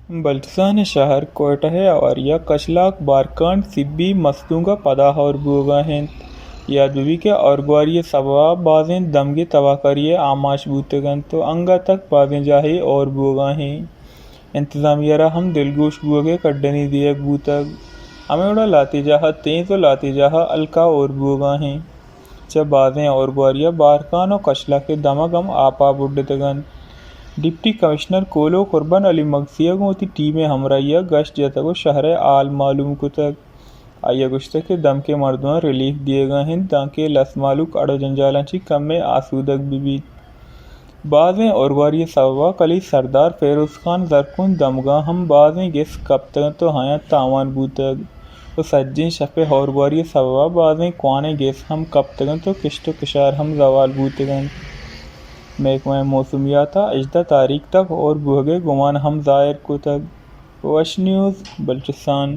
بلوچستان ءِ شہر کوئٹہ ءِ ہواری ءَ کشلاک، بارکھان، سبی، مستونگ ءَ پدا ہور بوگ ءَ انت۔ یات بہ بیت کہ ہورگواری ءِ سبب ءَ بازیں دمگے تباہکاری ءِ آماچ بوتگ انت ءُ انگت ءَ بازیں جاہے ہور بوگ ءَ انت۔ انتظامیہ ءَ را ہم دلگوش بوگ ءِ کڈنی دیگ بوتگ۔ ہمے وڑ ءَ لہتیں جاہ ءَ تیز ءُ لہتیں جاہ ءَ ہلکا ہور بوگ ءَ انت۔ چہ بازیں ہورگواری ءَ بارکھان ءُ کشلاک ءِ دمگ ہم آپ ءَ بڈتگ انت۔ ڈپٹی کمشنر کولو قربان علی مگسی ءَ گوں وتی ٹیم ءِ ہمراہی ءَ گشت جتگ ءُ شہر ءِ حال معلوم کتگ۔ آئی ءَ گوشتگ کہ دمگ ءِ مردماں ریلیف دیگ ءَ انت، دانکہ لس مہلوک اڑ ءُ جنجالاں چہ کمے آسودگ بہ بیت۔ بازیں ہورگواری ءِ سبب ءَ کلی سردار فیروز خان زرکون دمگاں ہم بازیں گس کپتگ انت ءُ آیاں تاوان بوتگ ءُ سجہیں شپ ءِ ہورگواری ءِ سبب ءَ بازیں کوانیں گس ہم کپتگ انت ءُ کشت ءُ کشار ہم زوال بوتگ انت۔ محکمہ موسمیات ءَ ہژدہ تاریخ تک ہور بوہگ ءِ گمان ہم ظاہر کتگ۔ وش نیوز بلوچستان۔